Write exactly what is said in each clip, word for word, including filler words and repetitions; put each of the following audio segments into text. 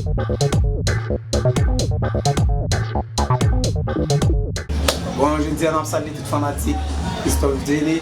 Bon, jodi a n ap salye tout fanatik Christophe Dene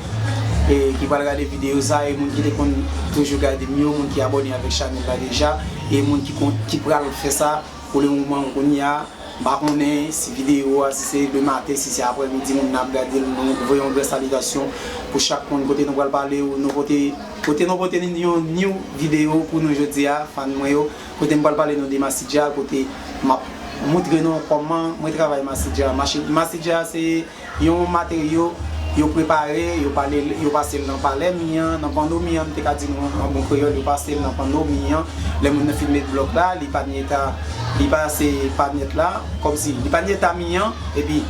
e ki pral gade videyo sa, e moun ki te konn toujou gade m yo, moun ki abòne avèk chanèl la deja, e moun ki konn, ki pral fè sa pou le moman kounye a. M pa konnen si videyo a, si se dematen, si se aprèmidi, moun nan ap gade l, nou voye yon gran salitasyon pou chak moun kote nou pral pale, ou nou pote, kote nou pote yon new videyo pou nou jodi a, fan mwen yo, kote m pral pale nou de Masidja, kote m ap montre nou kòman mwen travay Masidja. Machi-, Masidja se yon materyo yo prepare, yo pale, yo pase l nan palè mi an, nan panno mi an, m te ka di nou an bon kreyòl, yo pase l nan panno mi an. Lè moun nan fin met blòk la, li pa nye ta, li pase pa nyèt la, kòmsi li pa nye ta mi an, epi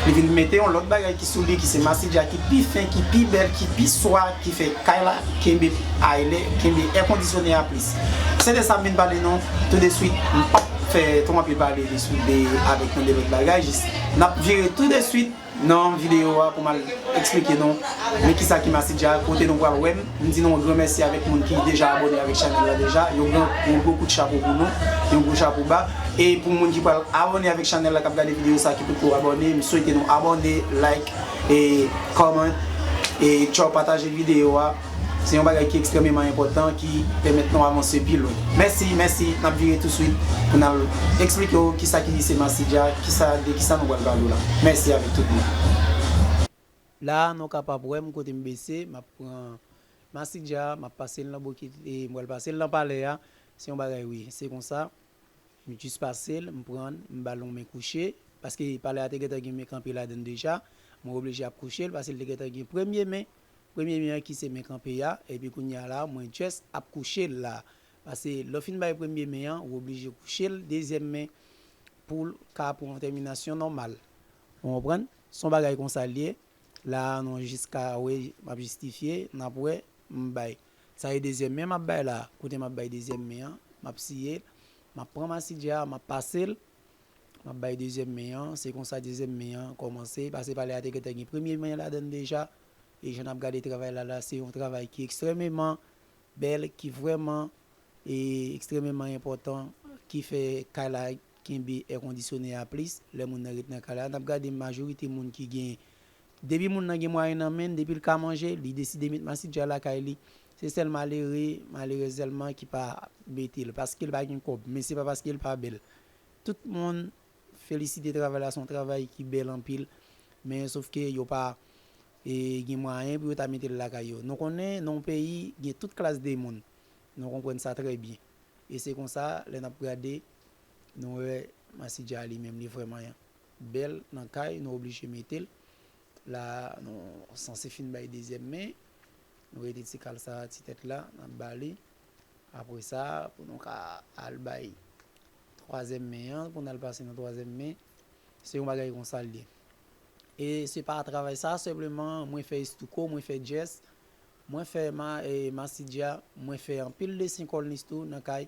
li vin mete yon lòt bagay ki sou li, ki se Masidja, ki pi fen, ki pi bèl, ki pi swa, ki fè kay la kenbe ailè, kenbe èkondisyone a plis. Se de sa m vin pale nou tou de swit. M p ap fè twò anpil pale de swit de, avèk nou de lòt bagay, jis n ap vire tou de swit nan videyo a pou m al eksplike nou men kisa ki Masidja, kote nou pral wè m. M di nou yon gran mèsi avèk moun ki deja abòne avèk chanèl la deja. Yon gran, yon gwo kout chapo pou nou, yon gwo chapo ba. E pou moun ki pral abòne avèk chanèl la, k ap gade videyo sa, ki potko abòne, m swete nou abòne, like, e comment, e tchòw, pataje videyo a. Se yon bagay ki ekstrèmeman enpòtan, ki pèmèt nou avanse pi lwen. Mèsi, mèsi. N ap vire tou swit pou n al eksplike w kisa ki se Masidja, kisa, de kisa nou pral pale w la. Mèsi avèk tout moun. La, nou kapab wè m kote m bese, m ap pran Masidja, m ap pase l nan bokit, e m pral pase l nan palè a. Se yon bagay, wi, se konsa. M jis pase l, m pran l, m ba l yon men kouche, paske palè a te gentan gen men kanpe ladan l deja. Mwen oblije ap kouche l, paske l te gentan gen premye men, premye men an ki se men kanpe a, epi kounye a la, mwen just ap kouche l la. Paske lè w fin bay premye men an, ou oblije kouche l dezyèm men pou l ka pran yon tèminasyon nòmal. Ou konprann? Se yon bagay konsa l ye. La a, nou jis ka wè, m ap jistifye, n ap wè, m bay. Sa e dezyèm men m ap bay la. Kote m ap bay dezyèm men an, m ap siye l, m ap pran Masidja a, m ap pase l, m ap bay dezyèm men an. Se konsa dezyèm men an kòmanse, paske palè a te gentan gen premye men ladan l deja. E jan n ap gade travay la la, se yon travay ki ekstrèmeman bèl, ki vrèman, e, ekstrèmeman enpòtan, ki fè kay la kenbe èkondisyone a plis lè moun nan ret nan kay la. N ap gade majorite moun ki gen, depi moun nan gen mwayen nan men l, depi l ka manje, li deside met Masidja lakay li. Se sèl malere, malerèz sèlman ki pa mete l, paske l pa gen kòb, men se pa paske l pa bèl. Tout moun felisite travay la, se yon travay ki bèl anpil, men sofke yo pa, e, gen mwayen pou yo ta mete l lakay yo. Nou konnen, nan yon peyi, gen tout klas de moun. Nou konprann sa trè byen. E se konsa, lè n ap gade, nou wè Masidja li menm, li vrèman bèl nan kay, nou oblije mete l. La, nou sanse fin bay dezyèm men. Nou rete ti kal sa, ti tèt la, n ap ba li. Apre sa, pou nou ka al bay twazyèm men an, pou n al pase nan twazyèm men, se yon bagay konsa l ye. E se pa travay sa sèlman, mwen fè estouko, mwen fè djès, mwen fè ma, e, masidya, mwen fè anpil desen kòlnis tou nan kay.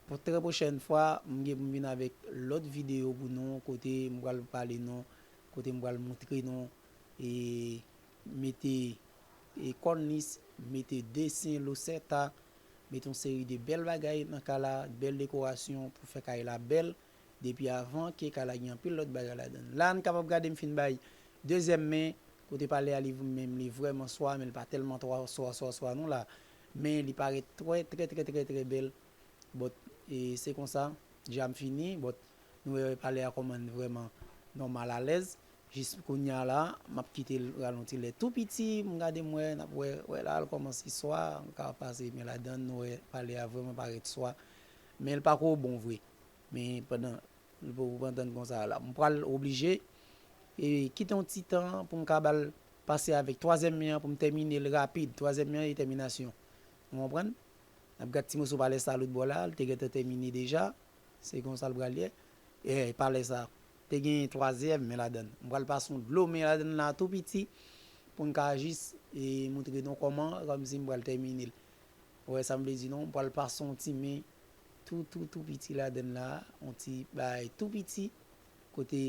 Pou trè pwochèn fwa, m gen pou m vin avèk lòt videyo pou nou, kote m pral pale nou, kote m pral montre nou, e, mete, e, kòlnis, mete desen, losèta, mete yon seri de bèl bagay nan kay la, bèl dekorasyon pou fè kay la bèl, depi avan ke kay la gen anpil lòt bagay ladan l. La, n kapab gade m fin bay dezyèm men, kote palè a li menm, li vrèman swa, men li pa tèlman twò swa, swa, swa non la. Men li parèt trè, trè, trè, trè, trè bèl. But, e, se konsa, deja m fini, but nou wè palè a kòman vrèman nòmal, alèz. Jis kounye a la, m ap kite l pral yon ti lè tou piti, m gade m wè, n ap wè, wè la l kòmanse swa, m ka pase men ladan l, nou wè palè a vrèman parèt swa. Men l pako bon vre. Men pandan, l poko pran tan konsa la. M pral oblije, e, kite yon ti tan pou m ka ba l pase avèk twazyèm men an pou m tèmine l rapid. Twazyèm men an e tèminasyon. Ou konprann? N ap gad ti moso palè sa lòt bò la, l te gentan tèmine deja. Se konsa l pral ye. E, palè sa, te gen twazyèm men ladan l. M pral pase yon dlo men ladan l la tou piti pou n ka jis, e, montre nou kòman, kòmsi m pral tèmine l. Ou wè sa m vle di non? M pral pase yon ti men tou, tou, tou piti ladan l la, yon ti bagay tou piti, kote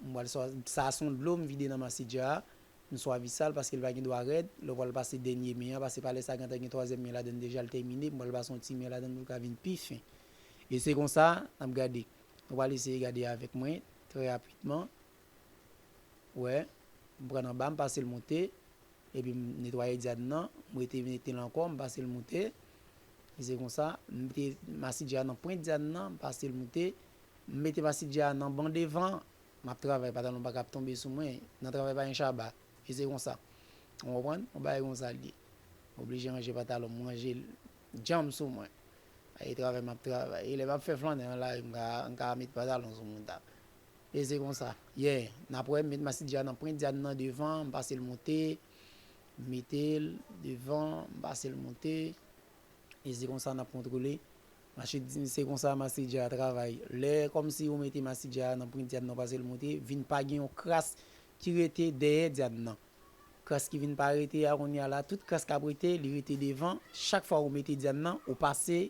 m pral swa, sa se yon dlo m vide nan masidya a, m swavisa l paske l pa gen dwa rèd, lè w pral pase dènye men an, paske palè sa gentan gen twazyèm men ladan l deja, l tèmine, m pral pase yon ti men ladan l pou l ka vin pi fen. E se konsa n ap gade. Nou pral eseye gade avèk mwen trè rapidman. Wè, m pran anba, m pase l monte, epi m netwaye dyad nan, m rete mete l ankò, m pase l monte. E se konsa, m mete masidya nan pwent dyad nan, m pase l monte, m mete masidya nan ban devan, m ap travay, patalon pa ka ap tonbe sou mwen, nan travay pa gen chaba. E se konsa. Ou konprann? Yon bagay konsa l ye. M oblije ranje patalon m, ranje l djanm sou mwen. E travay m ap travay. E lè m ap fè flannen nan lari, m ka, m ka met patalon sou moun ta. E se konsa. Yeah, n ap wè, m met masidya nan pwent dyad nan devan, m pase l monte, m mete l devan, m pase l monte. E se konsa n ap kontwole. Mache di, se konsa masidya travay. Lè kòmsi ou mete masidya nan pwent dyad nan, pase l monte, vin pa gen yon kras ki rete dèyè dyad nan. Kras ki vin pa rete a kounye a la, tout kras k ap rete, li rete devan. Chak fwa ou mete dyad nan, ou pase,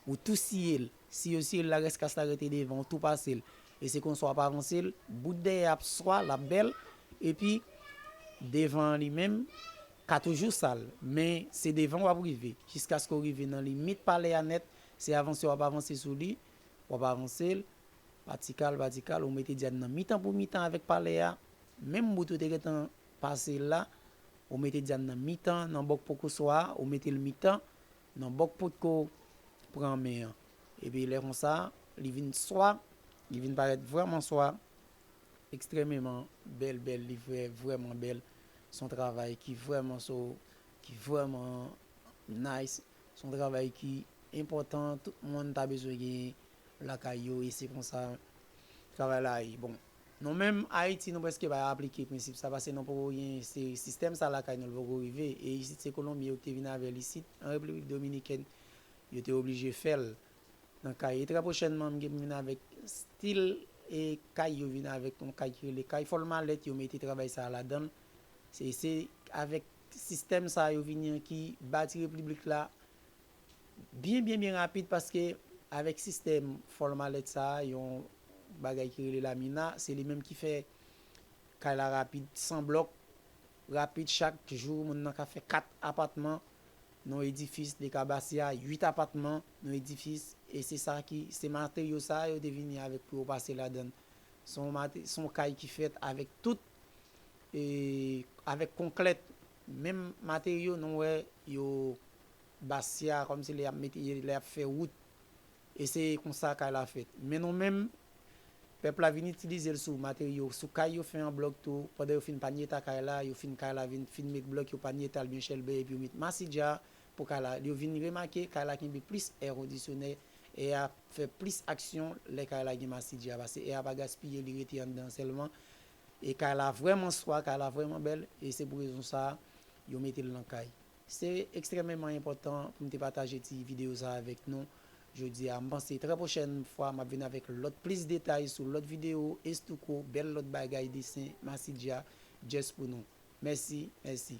ou tou siye l. Si yo siye l la, rès kras la rete devan, ou tou pase l. E se konsa w ap avanse l, bout dèyè ap swa, l ap bèl, epi devan an li menm ka toujou sal. Men se devan w ap rive, jiskaske w rive nan limit palè a nèt, se avanse w ap avanse sou li, w ap avanse l, pa ti kal, pa ti kal, ou mete dyad nan mitan pou mitan avèk palè a, menm bout ou te gentan pase la, ou mete dyad nan mitan, nan bòk poko swa a, ou mete l mitan, nan bòk potko pran men an. Epi lè konsa, li vin swa, li vin parèt vrèman swa, ekstrèmeman bèl, bèl, li vrè, vrèman bèl. Se yon travay ki vrèman so, ki vrèman nice. Se yon travay ki enpòtan, tout moun ta bezwen gen lakay yo, e se konsa travay la ye. Bon, nou menm Ayiti, nou prèske pa aplike prensip sa, paske nou poko gen, se sistèm sa lakay nou, l poko rive. E isit, se Kolonbyen yo ki te vin avè l isit, an Repiblik Dominikèn, yo te oblije fè l nan kay. E trè pwochènman, m gen pou vin avèk stil e kay yo vin avèk yon kay ki rele kay fòlmalèt, yo mete travay sa a ladan l. Se, se avèk sistèm sa a yo vini an ki bati repiblik la byen, byen, byen rapid, paske avèk sistèm fòlmalèt sa a, yon bagay ki rele lamina, se li menm ki fè kay la rapid, san blòk, rapid, chak jou, moun nan ka fè kat apatman nan yon edifis, li ka bati a uit apatman nan yon edifis, e se sa ki, se materyo sa a yo te vini avèk pou yo pase ladan l. Se yon mate-, se yon kay ki fèt avèk tout, e, avèk konkrèt, menm materyo nou wè yo bati a, kòmsi lè y ap mete, lè y ap fè wout. E se konsa kay la fèt. Men nou menm, pèp la vin itilize l sou materyo, sou kay yo fè an blòk tou. Pandan yo fin panyeta kay la, yo fin kay la vin, fin met blòk, yo panyeta l byen chèlbè, epi yo met masidya pou kay la. Yo vin remake, kay la kenbe plis è kondisyonè, è a fè plis aksyon lè kay la gen masidya, paske è a pa gaspiye, li rete anndan sèlman. E kay la vrèman swa, kay la vrèman bèl, e se pou rezon sa a, yo mete l nan kay. Se ekstrèmeman enpòtan pou m te pataje ti videyo sa a avèk nou jodi a. M panse trè pwochèn fwa, m ap vin avèk lòt plis detay sou lòt videyo, estouko, bèl lòt bagay, desen, masidya, just pou nou. Mèsi, mèsi.